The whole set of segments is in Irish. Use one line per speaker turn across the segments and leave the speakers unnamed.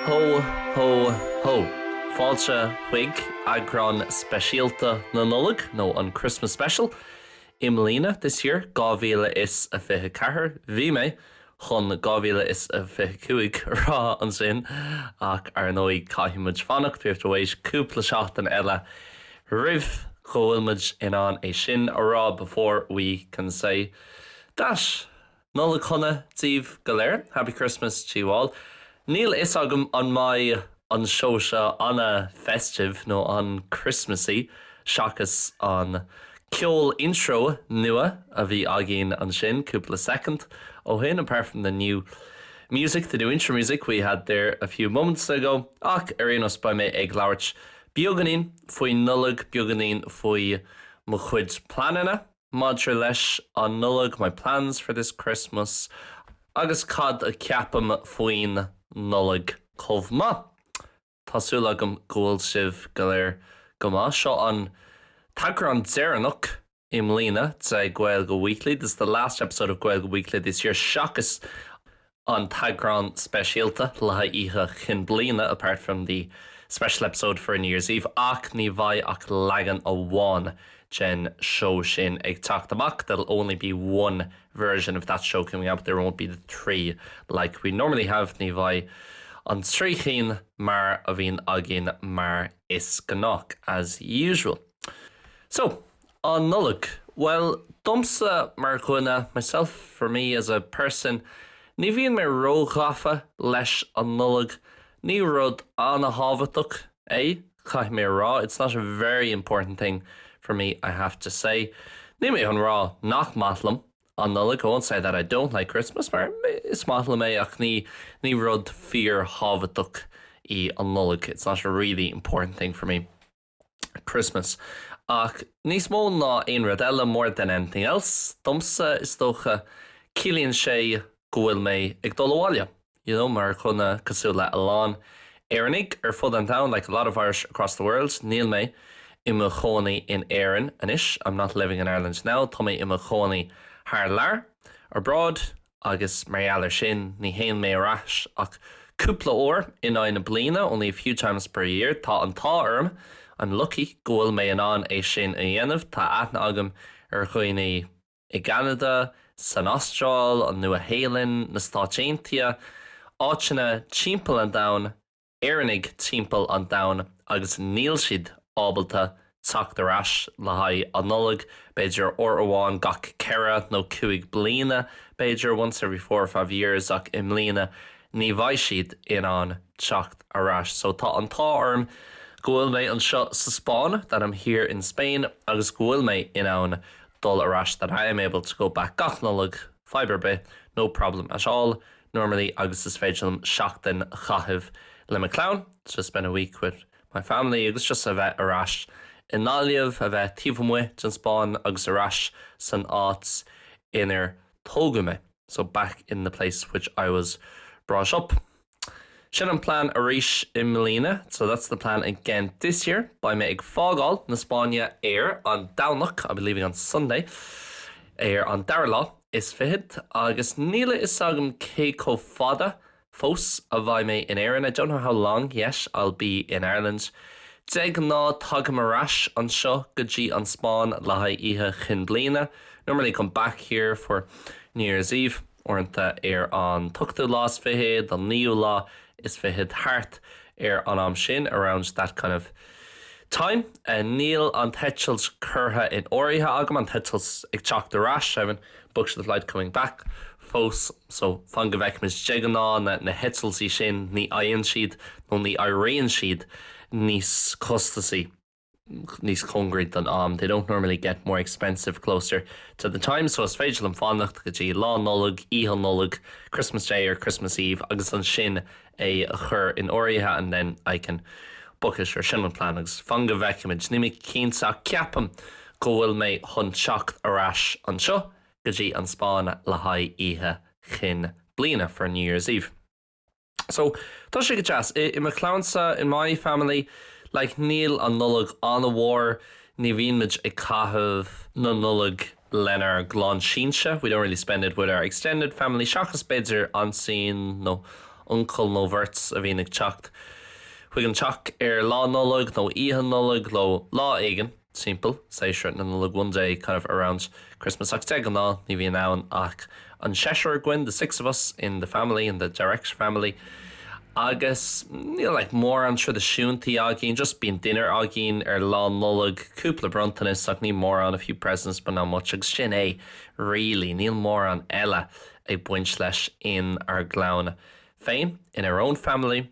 Ho, ho, ho! Fáilte chuig eagrán speisialta na Nollag, nó an Christmas Special, i mbliana, this year, 2024. Bhí mé chun 2025 a rá ansin, ach ar ndóigh caithfidh muid fanacht, we have to wait, cúpla seachtain eile roimh go bhfuil muid in ann é sin a rá, before we can say that. Nollaig shona daoibh go léir, Happy Christmas to you all. Níl a fhios agam an mbeidh an seó seo an-festive nó an-Christmassy seachas an ceol intro nua a bhí againn ansin cúpla soicind ó shin, apart from the new music, the new intro music we had there a few moments ago. Ach ar aon nós beidh mé ag labhairt beagáinín faoin Nollaig, beagáinín faoi mo chuid pleananna maidir leis an Nollaig, my plans for this Christmas, agus cad a ceapaim faoin Nollaig chomh maith. Tá súil agam go bhfuil sibh go léir go maith. Seo an t-eagrán deireanach i mbliana de Gaeilge Weekly, this is the last episode of Gaeilge Weekly this year, seachas an t-eagrán speisialta le haghaidh Oíche Chinn Bliana, apart from the special episode for New Year's Eve, ach ní bheidh ach leagan amháin den seó sin ag teacht amach, there'll only be one version of that show coming out, there won't be the 3 like we normally have, ní bheidh an 3 chinn mar a bhíonn againn mar is gnách, as usual. So, an Nollaig. Bhuel, domsa mar dhuine, myself, for me as a person, ní bhíonn mé róghafa leis an Nollaig. Ní rud an-thábhachtach é, caithfidh mé a rá, it's not a very important thing for me, I have to say. Níl mé chun rá nach maith liom an Nollaig, I won't say that I don't like Christmas, mar is maith liom é ach ní ní rud fíorthábhachtach í an Nollaig, it's not a really important thing for me. Christmas. Ach níos mó ná aon rud eile, more than anything else, domsa is dócha, ciallaíonn sé go bhfuil mé ag dul abhaile, you know, mar dhuine cosúil le a lán Éireannaigh ar fud an domhain, like a lot of Irish across the world, níl mé i mo chónaí in Éirinn anois, I'm not living in Ireland now, tá mé i mo chónaí thar lear, abroad, agus mar gheall air sin ní théann mé ar ais ach cúpla uair in aghaidh na bliana, only a few times per year. Tá an t-ádh orm, I'm lucky, go bhfuil mé in ann é sin a dhéanamh. Tá aithne agam ar dhaoine i gCeanada, san Astráil, an Nua-Shéalainn, na Stáit Aontaithe, áiteanna timpeall an domhain Éireannaigh timpeall an domhain agus níl siad ábalta teacht ar ais le haghaidh an Nollaig, b'fhéidir uair amháin gach ceithre nó cúig bliana, b'fhéidir once every four or five years ach i mbliana ní bheidh siad in ann teacht ar ais. So tá an t-ádh orm go bhfuil mé anseo sa Spáinn, that I'm here in Spain, agus go bhfuil mé in ann dul ar ais, that I am able to go back gach Nollaig, fadhb ar bith, no problem at all. normally agus is féidir liom seachtain a chaitheamh le mo chlann, to spend a week with my family agus just a bheith ar ais i nGaillimh, a bheith taobh amuigh den Spáinn agus ar ais san áit inar tógadh mé, so back in the place which I was brought up. Sin an plean arís i mbliana, so that's the plan again this year. Beidh mé ag fágáil na Spáinne ar an Domhnach, I'll be leaving on Sunday, ar an dara lá is fichead agus níl a fhios agam cé chomh fada fós a bheidh mé in Éirinn, I don't know how long yet I'll be in Ireland. De ghnáth tagaim ar ais anseo go dtí an Spáinn le haghaidh Oíche Chinn Bliana, normally come back here for New Year's Eve, uaireanta ar an t-ochtú lá is fichead, an naoú lá is fichead, thart ar an am sin, around that kind of time. Níl an t-eitilt curtha in áirithe agam, an t-eitilt ag teacht ar ais, I haven't booked the flight coming back fós, so fan go bhfeicfimid. De ghnáth na heitiltí sin ní fhaigheann siad nó ní éiríonn siad níos costasaí. níos cóngaraí don am, they don't normally get more expensive closer to the time, so is féidir liom fanacht go dtí Lá Nollag, Oíche Nollag, Christmas Day or Christmas Eve agus ansin é a chur in áirithe and then I can book it or sin an plean agus fan go bhfeicfimid, níl mé cinnte ach ceapaim go bhfuil mé chun teacht ar ais anseo go dtí an Spáinn le haghaidh Oíche Chinn Bliana for New Year's Eve. So, tá sé go deas. I mo chlannsa, in my family, like níl an Nollaig an-mhór, ní bhíonn muid ag caitheamh na Nollag lenár gclann sinsear, we don't really spend it with our extended family, seachas b'fhéidir aintín nó. uncail nó bheirt a bhíonn ag teacht chuig an teach ar Lá Nollag nó Oíche Nollag nó lá éigin timpeall séasúr na Nollag one day kind of around Christmas ach de ghnáth ní bhíonn ann ach an seisear againn the six of us in the family, in the direct family agus níl like mórán traidisiúntaí againn just bíonn dinnéar againn ar Lá Nollag, cúpla bronntanas ach ní mórán a few presents but not much agus sin é really níl mórán eile ag baint leis in ár gclann féin in our own family.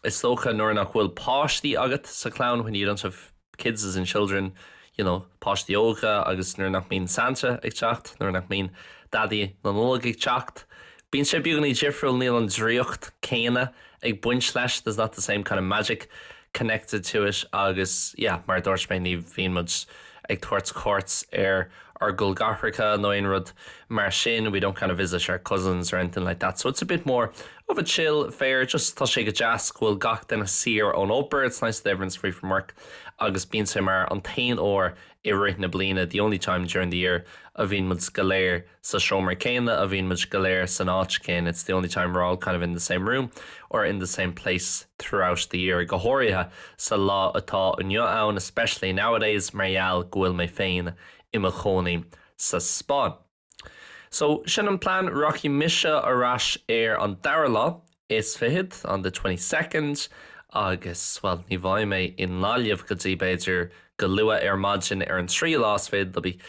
Is dócha nuair nach bhfuil páistí agat sa chlann when you don't have kids as in children, you know, páistí óga agus nuair nach mbíonn Santa ag teacht, nuair nach mbíonn Daidí na Nollag ag teacht. Bíonn sé beagáinín difriúil, níl an draíocht céanna ag baint leis, there's not the same kind of magic connected to it agus yeah, mar a dúirt mé ní bhíonn muid ag tabhairt cuairt ar ár gcol ceathracha nó aon rud mar sin, we don't kind of visit our cousins or anything like that so it's a bit more of a chill affair just tá sé go deas go bhfuil gach duine saor ón obair, it's nice that everyone's free from work agus bíonn sé mar an t-aon uair i rith na bliana, the only time during the year a bhíonn muid go léir sa seomra céanna, a bhíonn muid go léir san áit chéanna, it's the only time we're all kind of in the same room or in the same place throughout the year go háirithe sa lá atá inniu ann, especially nowadays mar gheall go bhfuil mé féin i mo chónaí sa Spáinn. So, sin an plean, rachaidh mise ar ais ar an dara lá is fichead, on the 22nd, agus, bhuel, ní bheidh mé i nGaillimh go dtí, b'fhéidir, go luath ar maidin ar an tríú lá is fichead, I'll be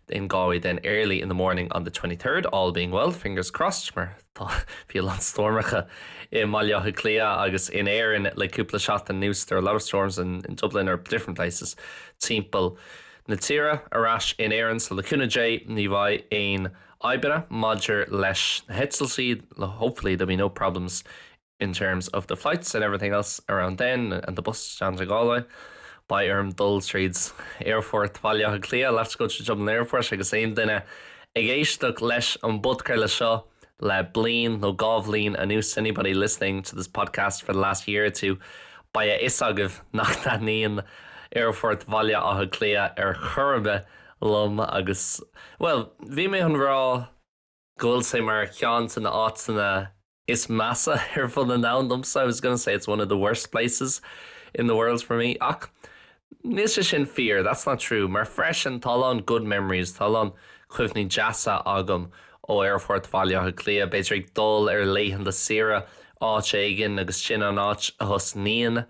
in Galway then early in the morning on the 23rd, all being well, fingers crossed, mar tá, bhí a lán stoirmeacha i mBaile Átha Cliath agus in Éirinn le cúpla seachtain anuas, there are a lot of storms in, in Dublin or different places timpeall na tíre ar ais in Éirinn so le cúnamh Dé ní bheidh aon fhadhbanna maidir leis na heitiltí hopefully there'll be no problems in terms of the flights and everything else around then and the bus down to Galway. Beidh orm dul tríd Aerfort Bhaile Átha Cliath, I'll have to go to Dublin Airport agus aon duine ag éisteacht leis an bpodchraoladh seo le bliain nó dhá bhliain anuas anybody listening to this podcast for the last year or two beidh a fhios agaibh nach dtaitníonn Aerfort Bhaile Átha Cliath ar chor ar bith liom agus, bhuel, bhí mé chun rá go bhfuil sé mar cheann de na áiteanna is measa ar fud an domhain domsa, I was gonna say it's one of the worst places in the world for me ach níl sé sin fíor, that's not true, mar freisin tá a lán good memories, tá a lán cuimhní deasa agam ó Aerfort Bhaile Átha Cliath, b'fhéidir ag dul ar laethanta saoire áit éigin agus sin an áit a thosnaíonn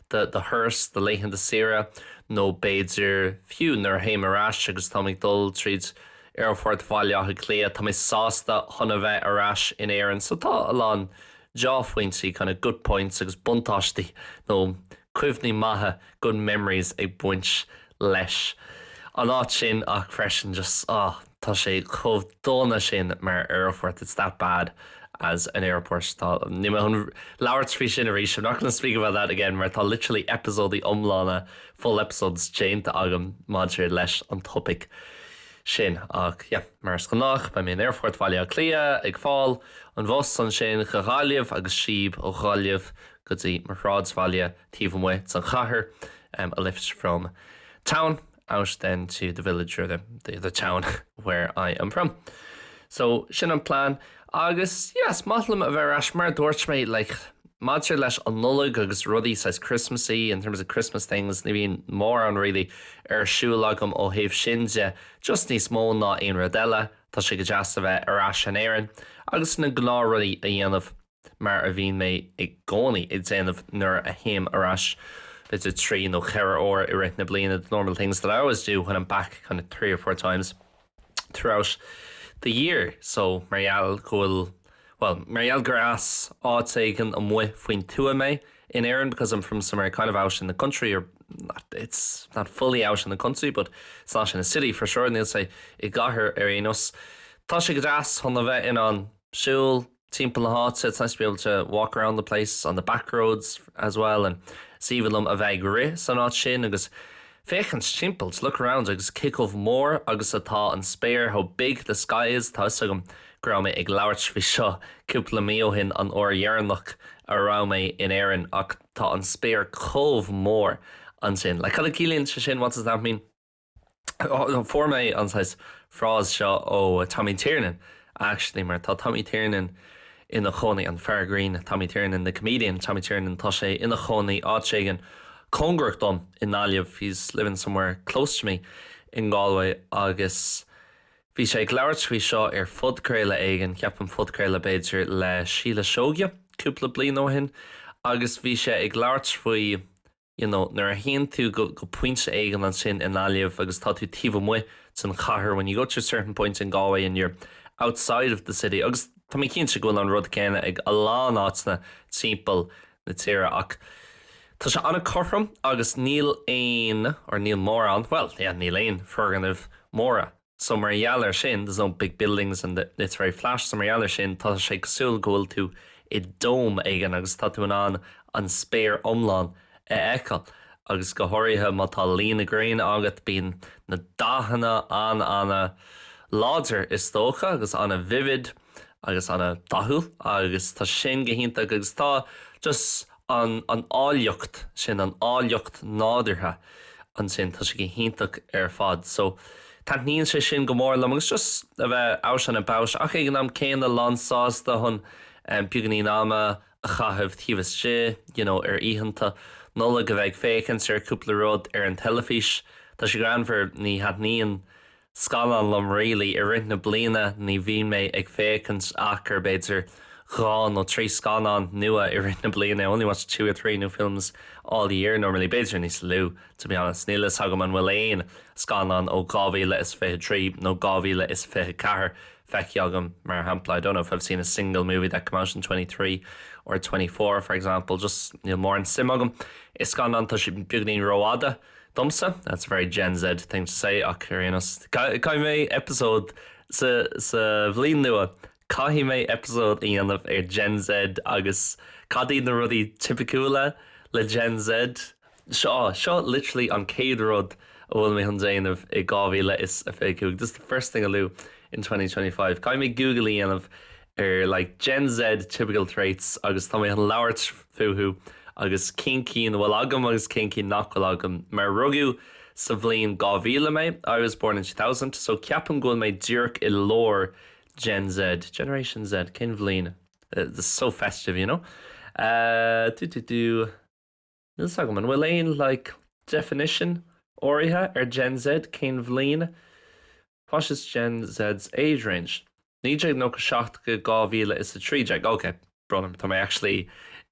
do do thuras, do laethanta saoire nó b'fhéidir fiú nuair a théim ar ais agus táim ag dul tríd Aerfort Bhaile Átha Cliath, tá mé sásta chun a bheith ar ais in Éirinn so tá a lán deá-phointí, kind of good points agus buntáistí nó cuimhní maithe, good memories ag baint leis an áit sin ach freisin just ah tá sé chomh dona sin mar aerfort, it's that bad as an airport. Tá, níl mé chun labhairt faoi sin arís, I'm not gonna speak about that again mar tá literally eipeasóidí iomlána, full episodes déanta agam maidir leis an topaic sin ach yeah, mar is gnách beidh mé in Aerfort Bhaile Átha Cliath ag fáil an bhus ansin go Gaillimh agus síob ó Ghaillimh go dtí mo shráidbhaile taobh amuigh den chathair, a lift from town out then to the village or the, the, the town where I am from. So sin an plean agus yeah, is maith liom a bheith ar ais mar a dúirt mé like, maidir leis an Nollaig agus rudaí saghas Christmassy in terms of Christmas things ní bhíonn mórán really ar siúl agam ó thaobh sin de just níos mó ná aon rud eile tá sé go deas a bheith ar ais in Éirinn agus na gnáthrudaí a dhéanamh mar a bhíonn mé i gcónaí ag déanamh nuair a théim ar ais b'fhéidir trí nó ceithre uair i rith na bliana the normal things that I always do when I'm back kind of three or four times throughout the year so mar gheall go bhfuil well mar gheall gur as áit éigin amuigh faoin tuath mé in Éirinn because I'm from somewhere kind of out in the country or not, it's not fully out in the country but it's not in a city for sure níl sé i gcathair ar aon nós. Tá sé go deas chun a bheith in ann siúl timpeall na háite, it's nice to be able to walk around the place on the back roads as well and is aoibhinn liom a bheith ag rith san áit sin agus féachaint timpeall, to look around agus cé chomh mór agus atá an spéir, how big the sky is, tá 'fhios agam go raibh mé ag labhairt faoi seo cúpla mí ó shin an uair dheireanach a raibh mé in Éirinn ach tá an spéir chomh mór ansin. Like cad a chiallaíonn sé sin, what does that mean? Fuair mé an saghas frása seo ó Tommy Tiernan actually mar tá Tommy Tiernan. ina chónaí, an fear grinn Tommy Tiernan, the comedian Tommy Tiernan, tá sé ina chónaí áit éigin cóngarach dom i nGaillimh, he's living somewhere close to me in Galway agus bhí sé ag labhairt faoi seo ar phodchraoladh éigin, ceapaim phodchraoladh b'fhéidir le Síle Seoige cúpla bliain ó shin agus bhí sé ag labhairt faoi you know nuair a théann tú go go pointe éigin ansin i nGaillimh agus tá tú taobh amuigh den chathair when you go to a certain point in Galway and you're outside of the city agus tá mé cinnte go bhfuil an rud céanna ag a lán áiteanna timpeall na tíre ach tá sé an-chothrom agus níl aon or níl mórán well yeah níl aon foirgnimh móra So mar gheall air sin, there's no big buildings and it's very flat, so mar gheall air sin tá sé cosúil go bhfuil tú i dome éigin agus tá tú in ann an spéir iomlán a fheiceáil agus go háirithe má tá luí na gréine agat bíonn na dathanna an-an-láidir is dócha agus an-vivid agus an-dathúil agus tá sin go hiontach agus tá just an an áilleacht sin, an áilleacht nádúrtha ansin, tá sé go hiontach ar fad. So, taitníonn sé sin go mór liom agus just a bheith out and about ach ag an am céanna lán sásta chun beagáinín ama a chaitheamh taobh istigh, you know, ar oícheanta Nollag a bheith ag féachaint ar cúpla rud ar an teilifís. Tá sé greannmhar, ní thaitníonn scannáin liom really. I rith na bliana ní bhíonn mé ag féachaint ach ar b'fhéidir 2 nó 3 scannán nua i rith na bliana, I only watch 2 or 3 new films all year normally, b'fhéidir níos lú to be honest. Níl fhios agam an bhfuil aon scannán ó 2023 nó 2024 feicthe agam mar shampla, I don't know if I've seen a single movie that came out in 23 or 24 for example, just níl mórán suim agam i scannáin, tá siad beagainín rófhada. Domsa, that's a very Gen Z thing to say ach ar aon nós, caithfidh mé episode sa sa bhliain nua, caithfidh mé episode a dhéanamh ar Gen Z agus cad iad na rudaí tipiciúla le Gen Z. Seo, seo literally an chéad rud a bhfuil mé chun déanamh i 2025, this is the first thing I'll do in 2025. Caithfidh mé Google a dhéanamh ar like Gen Z typical traits agus tá mé chun labhairt fúthu agus cén cinn a bhfuil agam agus cén cinn nach bhfuil agam. Mar rugadh sa bhliain 2000 mé, I was born in 2000, so ceapaim go bhfuil mé díreach i lár Gen Z, Generation Z, cén bhliain? It's so festive, you know? Du du du. Níl 's agam, an bhfuil aon like definition áirithe ar Gen Z, cén bhliain? What is Gen Z's age range? 1997 go 2013, ok, brón orm, tá mé actually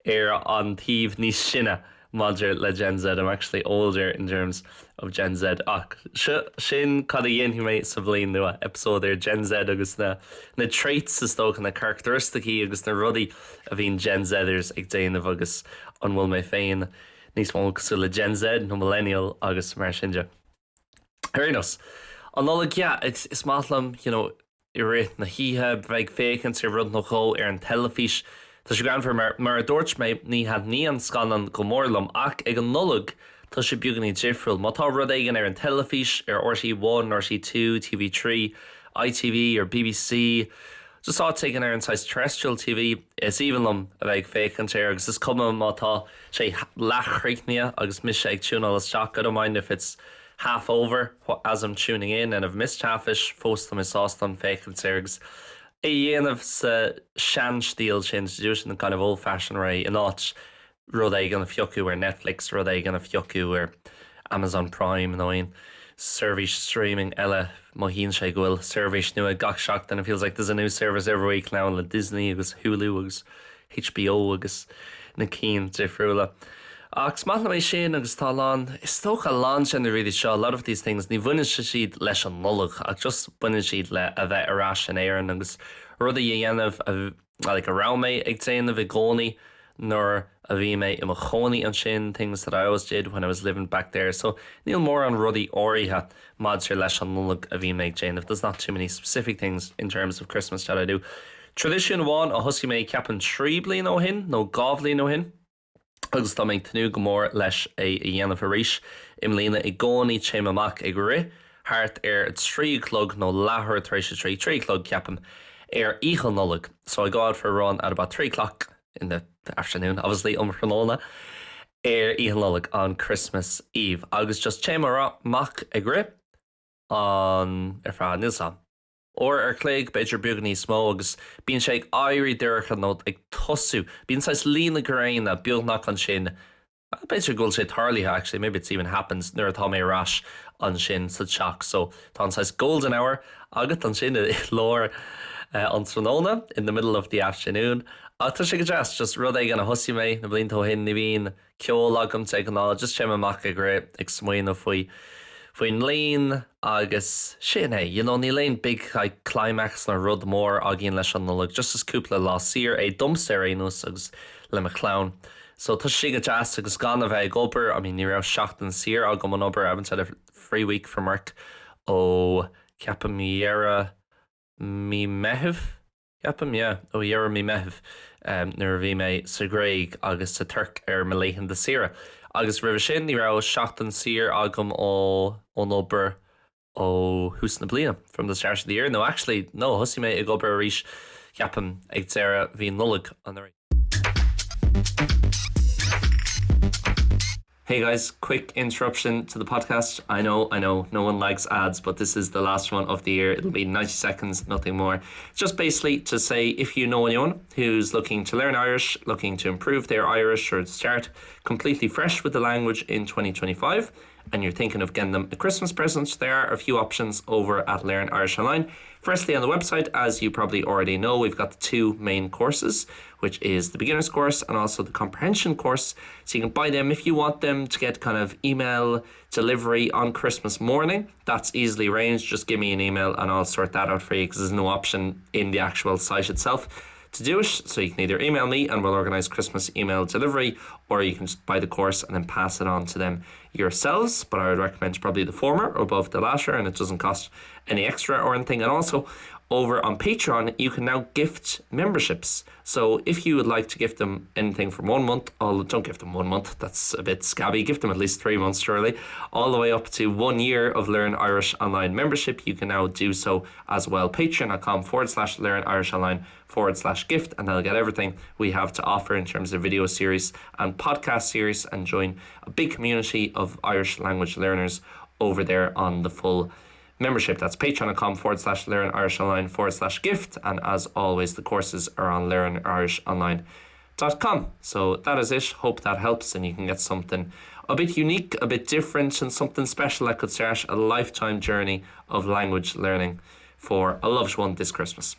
ar an taobh níos sine maidir le Gen Z, I'm actually older in terms of Gen Z ach seo, sin cad a dhéanfaidh mé sa bhliain nua, episode ar Gen Z agus na na traits is dócha, na caractaristaicí agus na rudaí a bhíonn Gen Zers ag déanamh agus an bhfuil mé féin níos mó cosúil le Gen Z nó Millennial agus mar sin de. Ar aon nós, an Nollaig, yeah, is maith liom, you know, i rith na hoíche, bheith ag féachaint ar rud nó dhó ar an teilifís. Tá sé greannmhar mar, mar a dúirt mé, ní thaitníonn scannáin go mór liom ach ag an Nollaig tá sé beagáinín difriúil. Má tá rud éigin ar an teilifís, ar RTÉ One, RTÉ 2, TV3, ITV or BBC, just áit éigin ar an saghas terrestrial TV, is aoibhinn liom a bheith ag féachaint air agus is cuma má tá sé leathchríochnaithe agus mise ag tiúnáil isteach, I don't mind if it's half over as I'm tuning in and I've missed half it, fós tá mé sásta chun féachaint air agus é a dhéanamh sa seanstíl sin, to do it in the kind of old-fashioned way, in áit rud éigin a phiocadh ar Netflix, rud éigin a phiocadh ar Amazon Prime nó aon seirbhís streaming eile. Mothaíonn sé go bhfuil seirbhís nua gach seachtain, it feels like there's a new service every week now le Disney agus Hulu agus HBO agus na cinn difriúla. Ach is maith liom é sin agus tá a lán, is dócha a lán de na rudaí seo, a lot of these things, ní bhaineann siad leis an Nollaig ach just baineann siad le a bheith ar ais in Éirinn agus rudaí a dhéanamh a like a raibh mé ag déanamh i gcónaí nuair a bhí mé i mo chónaí ansin, things that I always did when I was living back there. So níl mórán rudaí áirithe maidir leis an Nollaig a bhíonn mé ag déanamh, there's not too many specific things in terms of Christmas that I do. Traidisiún amháin a thosaigh mé ceapaim 3 bliana ó shin nó 2 bhliain ó shin agus tá mé ag tnúth go mór leis é a dhéanamh arís i mbliana i gcónaí téim amach ag rith thart ar a 3 a chlog nó leathuair tar éis a 3, 3 a chlog ceapaim, ar Oíche Nollag. So I go out for a run at about 3 o'clock in the afternoon, obviously um thráthnóna ar Oíche Nollag, on Christmas Eve. Agus just téim amach ag rith an ar feadh níl 's a'm. Uair ar chloig, b'fhéidir beagán níos mó, agus bíonn sé ag éirí dorcha nó ag tosú, bíonn saghas luí na gréine beagnach ansin, b'fhéidir go bhfuil sé tarlaithe actually, maybe it's even happened, nuair atá mé ar ais ansin sa teach. So tá an saghas golden hour agat ansin i lár an tráthnóna, in the middle of the afternoon. Ach tá sé go deas, just rud éigin a thosaigh mé na blianta ó shin, ní bhíonn ceol agam de ghnáth, just téim amach ag rith ag smaoineamh faoi faoin mbliain agus sin é, you know, níl aon big like climax nó rud mór againn leis an Nollaig, just is cúpla lá saor é domsa ar aon nós agus le mo chlann. So tá sé go deas agus gan a bheith ag obair, I mean ní raibh seachtain saor agam ón obair, I haven't had a free week from work ó ceapaim dheireadh mí Meitheamh. Ceapaim, yeah, ó dheireadh mí Meitheamh nuair a bhí mé sa Ghréig agus sa Tuirc ar mo laethanta saoire. Agus roimhe sin ní raibh seachtain saor agam ó ón obair ó thús na bliana, from the start of the year. No, actually, no, thosaigh mé ag obair arís, ceapaim, ag deireadh mhí Nollag anuraidh. Hey guys, quick interruption to the podcast. I know, I know, no one likes ads, but this is the last one of the year. It'll be 90 seconds, nothing more. Just basically to say if you know anyone who's looking to learn Irish, looking to improve their Irish or start completely fresh with the language in 2025, and you're thinking of getting them a Christmas present, there are a few options over at Learn Irish Online. Firstly, on the website, as you probably already know, we've got the two main courses, which is the beginner's course and also the comprehension course. So you can buy them if you want them to get kind of email delivery on Christmas morning. That's easily arranged. Just give me an email and I'll sort that out for you because there's no option in the actual site itself to do it. So you can either email me and we'll organize Christmas email delivery or you can just buy the course and then pass it on to them yourselves. But I would recommend probably the former above the latter and it doesn't cost any extra or anything. And also over on Patreon, you can now gift memberships. So if you would like to gift them anything from one month, all don't give them one month, that's a bit scabby, give them at least three months surely, all the way up to one year of Learn Irish Online membership, you can now do so as well. Patreon.com forward slash Learn Irish Online forward slash gift and they'll get everything we have to offer in terms of video series and podcast series and join a big community of Irish language learners over there on the full membership. That's patreon.com forward slash learn Irish online forward slash gift and as always the courses are on learnirishonline.com. So that is it. Hope that helps and you can get something a bit unique, a bit different and something special that could start a lifetime journey of language learning for a loved one this Christmas.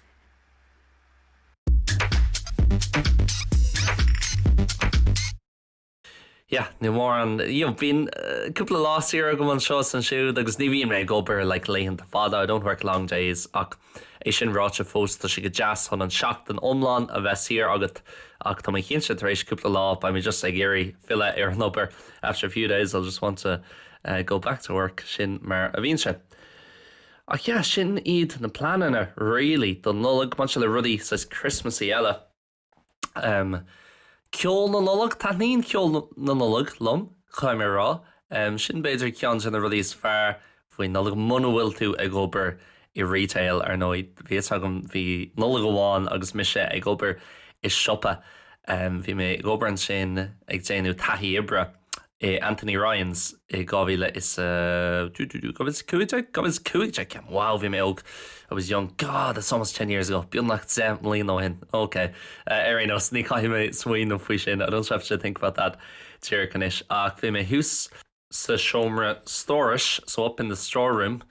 Yeah, níl mórán, you know, bíonn cúpla lá saor agam anseo is ansiúd agus ní bhíonn mé ag obair like laethanta fada, I don't work long days ach é sin ráite fós tá sé go deas chun an seachtain iomlán a bheith saor agat ach tá mé cinnte tar éis cúpla lá beidh mé just ag iarraidh filleadh ar an obair after a few days I'll just want to uh, go back to work sin mar a bhíonn sé. Ach yeah, sin iad na pleananna really don Nollaig, maidir le rudaí saghas Christmassy eile. Um, ceol na Nollag, taitníonn ceol na Nollag liom, caithfidh mé a rá. Um, sin b'fhéidir ceann de na rudaí is fearr faoin Nollaig muna bhfuil tú ag obair i retail ar ndóigh. Bhí fhios agam bhí Nollaig amháin agus mise ag obair i siopa. Um, bhí mé ag obair ansin ag déanamh taithí oibre. i Anthony Ryan's i 2000 is a 2015? 2015 wow bhí mé óg I was young God that's almost 10 years ago beagnach 10 mbliana ó shin ok ar aon nós ní chaithfidh mé smaoineamh faoi sin I don't have to think about that díreach anois ach bhí mé thuas sa seomra stórais so up in the storeroom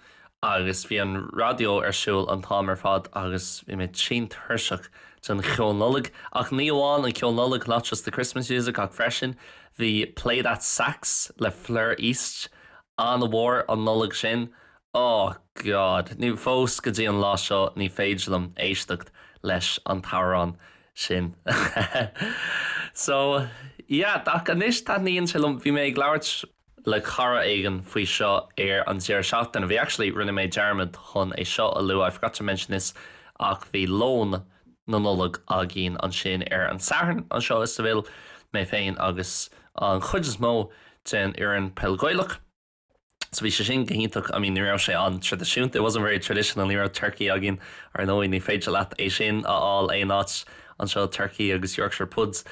agus bhí an raidió ar siúl an t-am ar fad agus bhí mé tinn tuirseach den cheol Nollag. Ach ní amháin an ceol Nollag, not just the Christmas music, ach freisin bhí Play That Sax le Fleur East an-mhór an Nollaig sin. Oh God, ní fós go dtí an lá seo ní féidir liom éisteacht leis an t-amhrán sin. So, yeah, ach anois taitníonn sé liom, bhí mé ag labhairt le cara éigin faoi seo ar an deireadh seachtaine. Bhí actually rinne mé dearmad chun é seo a lua, I forgot to mention this, ach bhí lón na Nollag againn ansin ar an Satharn anseo i Seville, mé féin agus an chuid is mó den fhoireann Peil Ghaelach. So bhí sé sin go hiontach, I mean ní raibh sé an-traidisiúnta, it wasn't very traditional, ní raibh turcaí againn, ar ndóigh ní féidir leat é sin a fháil aon áit anseo, turcaí agus Yorkshire puds,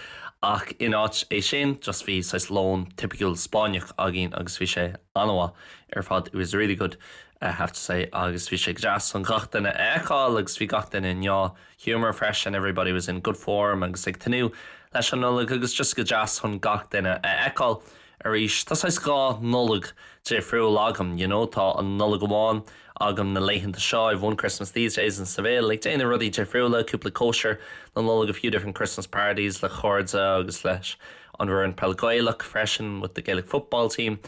ach in áit é sin just bhí saghas lón tipiciúil Spáinneach againn agus bhí sé an-mhaith ar fad, it was really good. I have to say agus bhí sé go deas chun gach duine a fheiceáil agus bhí gach duine i ndea-ghiúmar freisin, everybody was in good form agus ag tnúth leis an Nollaig agus just go deas chun gach duine a fheiceáil arís. Tá saghas dhá Nollaig difriúil agam, you know, tá an Nollaig amháin agam na laethanta seo, I've one Christmas these days in Seville, ag déanamh rudaí difriúla, cúpla cóisir na Nollag, a few different Christmas parties le cairde agus leis an bhfoireann peil Gaelach freisin, with the Gaelic football team.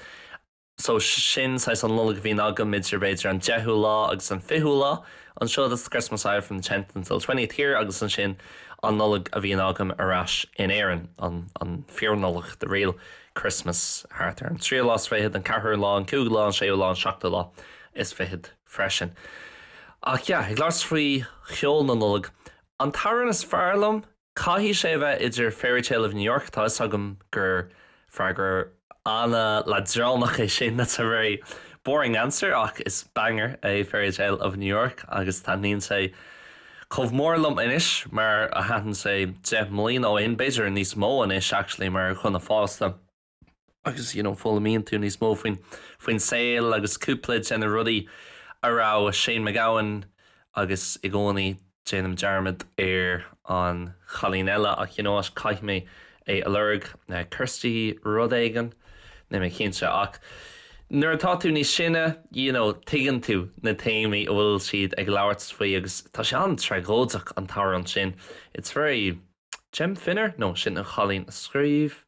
So sin saghas an Nollaig a bhíonn agam idir b'fhéidir an deichiú lá agus an fichiú lá anseo, that's the Christmas I have from the tenth until twentieth here agus ansin an Nollaig a bhíonn agam ar ais in Éirinn, an an fíor-Nollaig, the real Christmas, thart ar an tríú lá is fichead, an ceathrú lá, an cúigiú lá, an séú lá, an seachtú lá is fichead freisin. Ach yeah, ag labhairt faoi cheol na Nollag, an t-amhrán is fearr liom? Caithfidh sé a bheith idir Fairytale of New York, tá fhios agam gur freagra an-leadránach é sin, that's a very boring answer, ach is banger é Fairytale of New York agus taitníonn sé chomh mór liom anois mar a thaitin sé 10 mbliana ó shin, b'fhéidir níos mó anois actually mar dhuine fásta. agus you know foghlaimíonn tú níos mó faoin faoin saol agus cúpla de na rudaí a raibh Shane MacGowan agus i gcónaí déanaim dearmad ar an chailín eile ach you know what caithfidh mé é a lorg Kirsty rud éigin níl mé cinnte ach nuair atá tú níos sine you know tuigeann tú na téamaí a bhfuil siad ag labhairt faoi agus tá sé an-tragóideach an t-amhrán sin it's very Jem Finner? No sin an chailín a scríobh.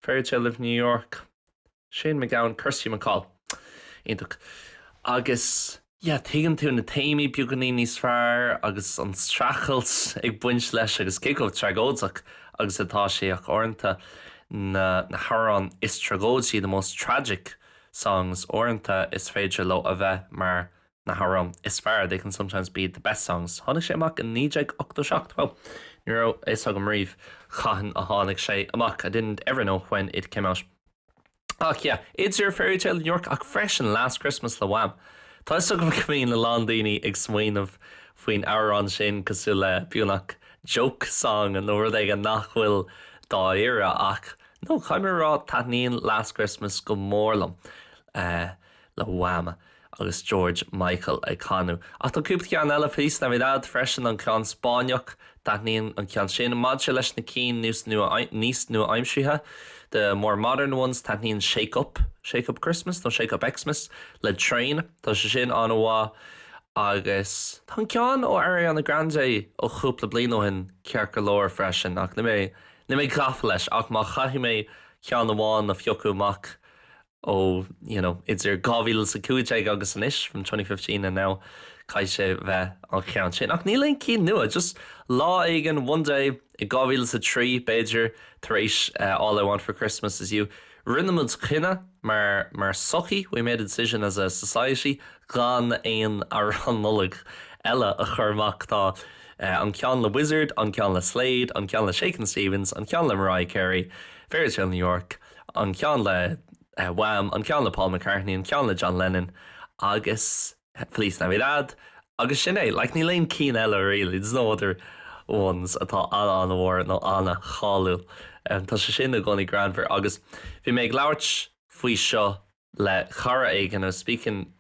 Fairytale of New York, Shane MacGowan, Kirsty MacColl. Iontach. Agus yeah, tuigeann tú na téamaí beagáinín níos fearr agus an streachailt ag baint leis agus cé chomh tragóideach agus atá sé ach uaireanta na na hamhráin is tragóidí, the most tragic songs, uaireanta is féidir leo a bheith mar na hamhráin is fearr, they can sometimes be the best songs. Tháinig sé amach in 1987, well, ní raibh a fhios agam riamh cathain a tháinig sé amach, I didn't ever know when it came out. Ach yeah, idir Fairytale of New York ach freisin Last Christmas le Wham! Tá fhios agam go mbíonn a lán daoine ag smaoineamh faoin amhrán sin cosúil le beagnach joke song nó rud éigin nach bhfuil dáiríre ach no, caithfidh mé a rá taitníonn Last Christmas go mór liom le Wham! agus George Michael ag canadh. Ach tá cúpla ceann eile, Feliz Navidad freisin, an ceann Spáinneach, taitníonn an ceann sin. Maidir leis na cinn níos nua-aimseartha, the more modern ones, taitníonn Shake Up, Shake Up Christmas nó Shake Up Xmas le Train, tá sé sin an-mhaith. Agus tá an ceann ó Ariana Grande ó chúpla bliain ó shin ceart go leor freisin, ach níl mé, níl mé gafa leis ach má chaithfidh mé ceann amháin a phiocadh amach, ó you know idir 2015 agus anois, from 2015 and now, caithfidh sé bheith an cheann sin. Ach níl aon cinn nua, just lá éigin, one day, i 2003 b'fhéidir, tar éis All I Want for Christmas Is You, rinne muid cinneadh mar mar sochaí, we made a decision as a society, gan aon amhrán Nollag eile a chur amach. Tá an ceann le Wizzard, an ceann le Slade, an ceann le Shakin' Stevens, an ceann le Mariah Carey, Fairytale New York, an ceann le Wham, an ceann le Paul McCartney, an ceann le John Lennon agus Feliz Navidad agus sin é. Like níl aon cinn eile really, there's no other ones atá an-an-mhór nó an-cháiliúil. Tá sé sin i gcónaí greannmhar agus bhí mé ag labhairt faoi seo le cara éigin, I was speaking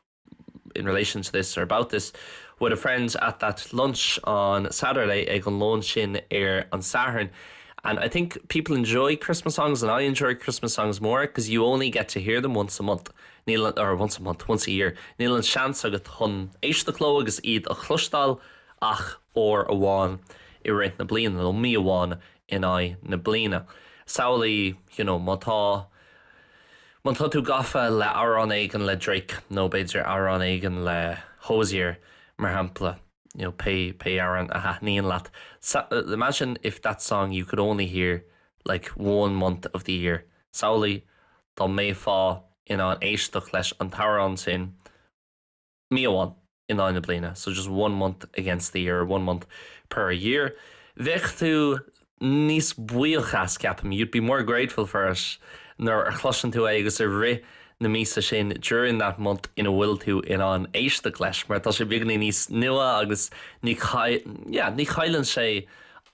in relation to this or about this with a friend at that lunch on Saturday ag an lón sin ar an Satharn and I think people enjoy Christmas songs and I enjoy Christmas songs more because you only get to hear them once a month níl or once a month, once a year níl an seans agat chun éisteacht leo agus iad a chloisteáil ach uair amháin i rith na bliana nó mí amháin in aghaidh na bliana. Samhlaigh you know má tá Má tá tú gafa le amhrán éigin le Drake nó b'fhéidir amhrán éigin le Hozier, mar shampla, you know, pé pé amhrán a thaitníonn leat, imagine if that song you could only hear like one month of the year. Samhlaigh dá mbeifeá in ann éisteacht leis an t-amhrán sin mí amháin in aghaidh na bliana, so just one month against the year, one month per year. Bheadh tú níos buíoch as, ceapaim, you'd be more grateful for it nuair a chloiseann tú é agus i rith na míosa sin, during that month ina bhfuil tú in ann éisteacht leis, mar tá sé beagáinín níos nua agus ní, yeah, ní chailleann sé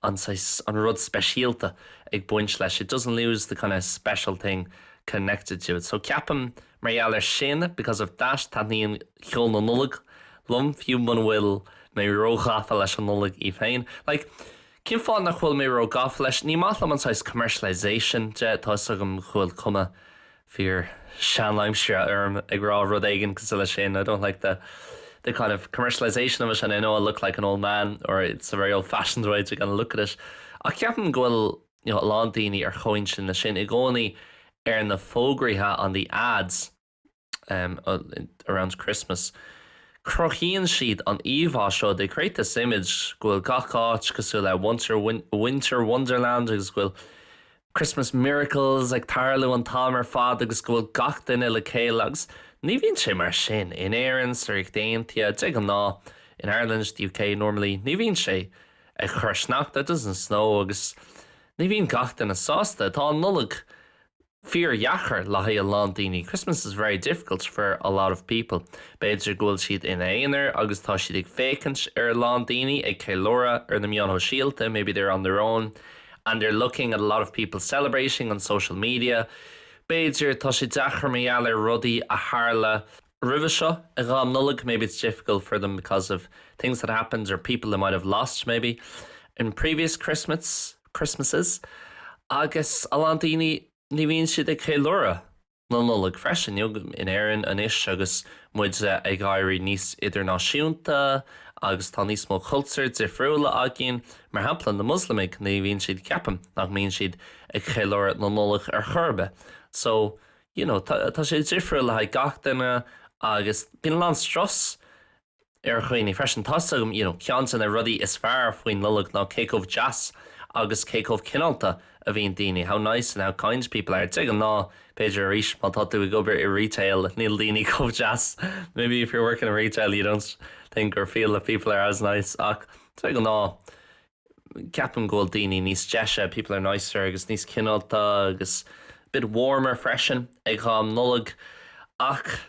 an saghas, an rud speisialta ag baint leis, it doesn't lose the kind of special thing connected to it. So ceapaim. Mar gheall air sin, because of that, taitníonn ceol na Nollag liom, fiú muna bhfuil mé róghafa leis an Nollaig í féin. Like, cén fáth nach bhfuil mé róghafa leis? Ní maith liom an saghas commercialisation de, tá 'fhios agam go bhfuil cuma fíor seanaimseartha orm ag rá rud éigin cosúil leis sin, I don't like the the kind of commercialisation of it and I know I look like an old man or it's a very old-fashioned way to kind of look at it. Ach ceapaim go bhfuil you know, a lán daoine ar chomhintinn leis sin i gcónaí ar na fógraíthe on the ads um, around Christmas. Cruthaíonn siad an íomhá seo they create this image go bhfuil gach áit cosúil le winter, winter wonderland agus go bhfuil Christmas miracles ag tarlú an t-am ar fad agus go bhfuil gach duine le chéile agus ní bhíonn sé mar sin in Éirinn sa Ríocht Aontaithe de ghnáth in Ireland, the UK normally ní bhíonn sé ag cur sneachta, it doesn't snow agus ní bhíonn gach duine sásta. Tá an Nollaig fíordheacair le haghaidh a lán daoine. Christmas is very difficult for a lot of people. B'fhéidir go bhfuil siad ina aonar agus tá siad ag féachaint ar a lán daoine ag ceiliúradh ar na meáin shóisialta, maybe they're on their own and they're looking at a lot of people celebrating on social media. B'fhéidir tá sé deacair mar gheall ar rudaí a tharla roimhe seo ag am Nollag, maybe it's difficult for them because of things that happened or people they might have lost maybe in previous Christmas Christmases. Agus a lán daoine ní bhíonn siad ag ceiliúradh na Nollag freisin in Éirinn anois agus muid ag éirí níos idirnáisiúnta agus tá níos mó cultúir difriúla againn, mar shampla na Moslamaigh ní bhíonn siad ceapaim nach mbíonn siad ag ceiliúradh na Nollag ar chor ar bith. So you know, tá sé difriúil le haghaidh gach duine agus bíonn a lán strus ar dhaoine freisin. Tá 'fhios agam, you know, ceann de na rudaí is fearr faoin Nollaig ná cé chomh deas agus cé chomh cineálta a bhíonn daoine, how nice and how kind people are. De ghnáth, b'fhéidir arís má tá tú ag obair i retail níl daoine chomh deas. Maybe if you're working in retail you don't think or feel that people are as nice ach de ghnáth ceapaim go bhfuil daoine níos deise, people are nicer agus níos cineálta agus bit warmer freisin ag am Nollag ach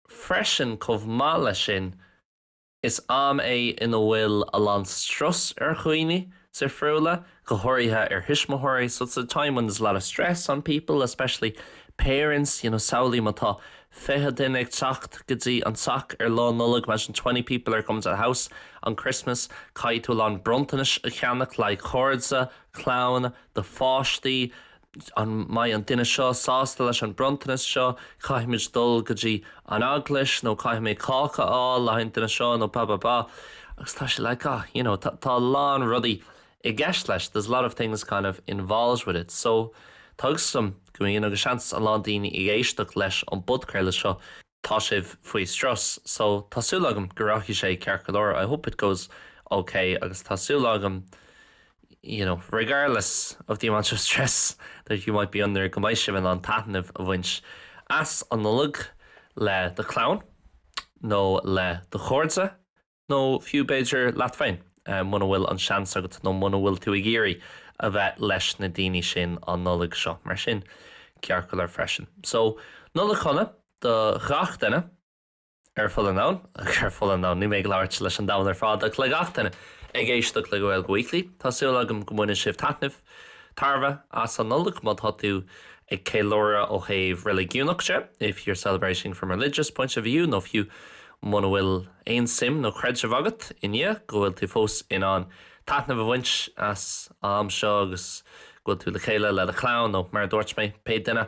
freisin chomh maith leis sin is am é ina bhfuil a lán strus ar dhaoine difriúla, go háirithe ar thuismitheoirí, so it's a time when there's a lot of stress on people, especially parents, you know, samhlaigh má tá 20 duine ag teacht go dtí an teach ar lá Nollag, imagine 20 people are coming to the house on Christmas, caithfidh tú a lán bronntanais a cheannach le haghaidh cairde, clann, do pháistí, an mbeidh an duine seo sásta leis an bronntanas seo, caithfimid dul go dtí an eaglais nó caithfidh mé cáca a fháil le haghaidh an duine seo nó ba ba ba agus tá sé like ah you know tá tá a lán rudaí i gceist leis, there's a lot of things kind of involved with it so tá 'fhios agam go mbíonn agus seans a lán daoine ag éisteacht leis an bpodchraoladh seo tá sibh faoi strus so tá súil agam go rachaidh sé ceart go leor I hope it goes ok agus tá súil agam you know regardless of the amount of stress that you might be under go mbeidh sibh in ann taitneamh a bhaint as an Nollaig le do chlann nó le do chairde nó fiú b'fhéidir leat féin muna bhfuil an seans agat nó muna bhfuil tú ag iarraidh a bheith leis na daoine sin an Nollaig seo. Mar sin, ceart go leor freisin. So, Nollaig shona do ghach duine ar fud an domhain, ar fud an domhain, níl mé ag labhairt leis an domhan ar fad ach le gach duine ag éisteacht le Gaeilge Weekly. Tá súil agam go mbaineann sibh taitneamh, tairbhe as an Nollaig má tá tú ag ceiliúradh ó thaobh reiligiúnach de, if you're celebrating from a religious point of view, nó fiú muna bhfuil aon suim nó creideamh agat i nDia, go bhfuil tú fós in ann taitneamh a bhaint as an am seo agus go bhfuil tú le chéile le do chlann nó mar a dúirt mé, pé duine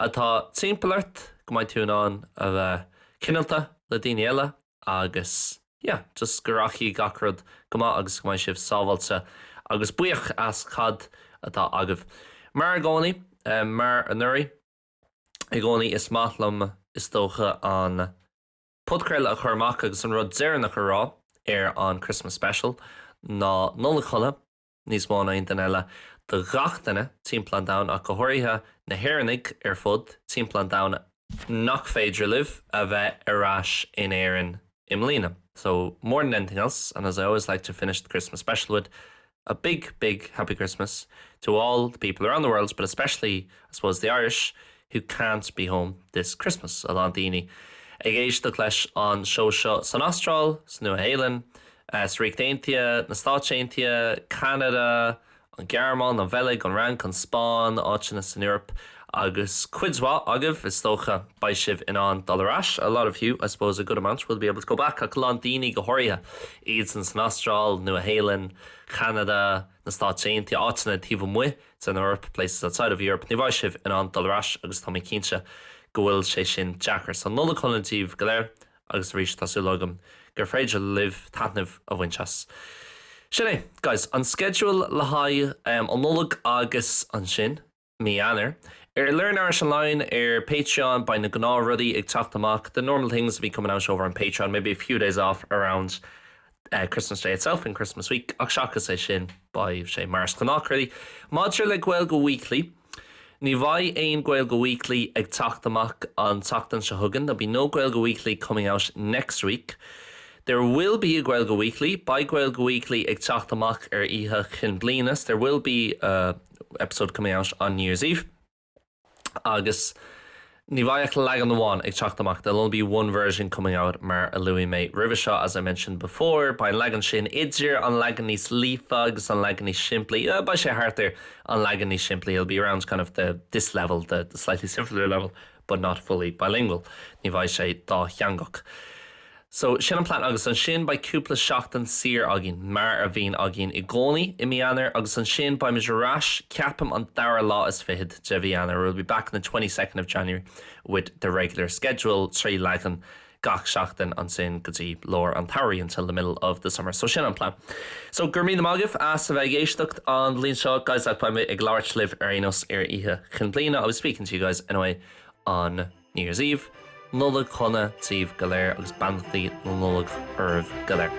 atá timpeall ort, go mbeidh tú in ann a bheith cineálta le daoine eile agus yeah, just go rachaidh gach rud go maith agus go mbeidh sibh sábháilte agus buíoch as cad atá agaibh. Mar i gcónaí, mar anuraidh, i gcónaí is maith liom is dócha an podchraoladh a chur amach agus an rud deireanach a rá ar an Christmas Special ná Nollaig Shona níos mó ná aon duine eile do ghach duine timpeall an domhain ach go háirithe na hÉireannaigh ar fud timpeall an domhain nach féidir libh a bheith ar ais in Éirinn i mbliana. So more than anything else, and as I always like to finish the Christmas special with, a big, big happy Christmas to all the people around the world, but especially, I suppose, the Irish who can't be home this Christmas. A lán daoine ag éisteacht leis an seó seo san Astráil, sa Nua-Shéalainn, sa Ríocht Aontaithe, na Stáit Aontaithe, Ceanada, an Ghearmáin, an Bheilg, an Fhrainc, an Spáinn, áiteanna san Eoraip. Agus cuid mhaith agaibh, is dócha, beidh sibh in ann dul ar ais, a lot of you, I suppose a good amount, will be able to go back, ach a lán daoine go háirithe, iadsan san Astráil, Nua-Shéalainn, Ceanada, na Stáit Aontaithe, áiteanna taobh amuigh den Eoraip, places outside of Europe, ní bheidh sibh in ann dul ar ais agus tá mé cinnte go bhfuil sé sin deacair. So Nollaig shona daoibh go léir agus arís tá súil agam gur féidir libh taitneamh a bhaint as. Sin é, guys, an sceideal le haghaidh an Nollaig agus ansin mí Eanáir. Ar Learn Irish Online ar Patreon beidh na gnáthrudaí ag teacht amach, the normal things will be coming out over on Patreon, maybe a few days off around Christmas Day itself and Christmas week, ach seachas é sin beidh sé mar is gnách really. Maidir le Gaeilge Weekly, ní bheidh aon Gaeilge Weekly ag teacht amach an tseachtain seo chugainn, there'll be no Gaeilge Weekly coming out next week. There will be a Gaeilge Weekly, beidh Gaeilge Weekly ag teacht amach ar Oíche Chinn Bliana, there will be a episode coming out on New Year's Eve. Agus ní bheidh ach leagan amháin ag teacht amach, there'll only be one version coming out mar a luaigh mé roimhe seo, as I mentioned before. Beidh an leagan sin idir an leagan níos líofa agus an leagan níos simplí, beidh sé thart ar an leagan níos simplí, it'll be around kind of the this level, the the slightly simpler level but not fully bilingual. Ní bheidh sé dátheangach. So, sin an plean agus ansin beidh cúpla seachtain saor againn, mar a bhíonn againn i gcónaí i mí Eanáir, agus ansin beimid ar ais, ceapaim an dara lá is fichead de mhí Eanáir, we'll be back on the 22nd of January with the regular schedule, trí leagan gach seachtain ansin go dtí lár an tsamhraidh, until the middle of the summer. So sin an plean. So, go raibh míle maith agaibh as a bheith ag éisteacht an bhliain seo, guys, ach beidh mé ag labhairt libh ar aon nós ar Oíche Chinn Bliana, I'll be speaking to you guys anyway on. New Year's Eve, Nollaig shona daoibh go léir agus beannachtaí na Nollag oraibh go léir.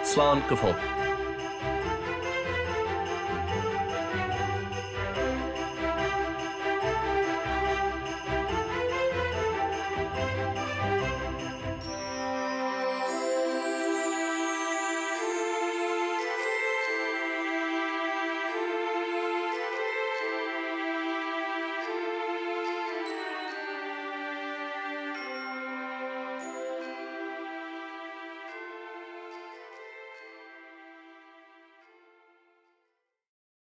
Slán go fóill.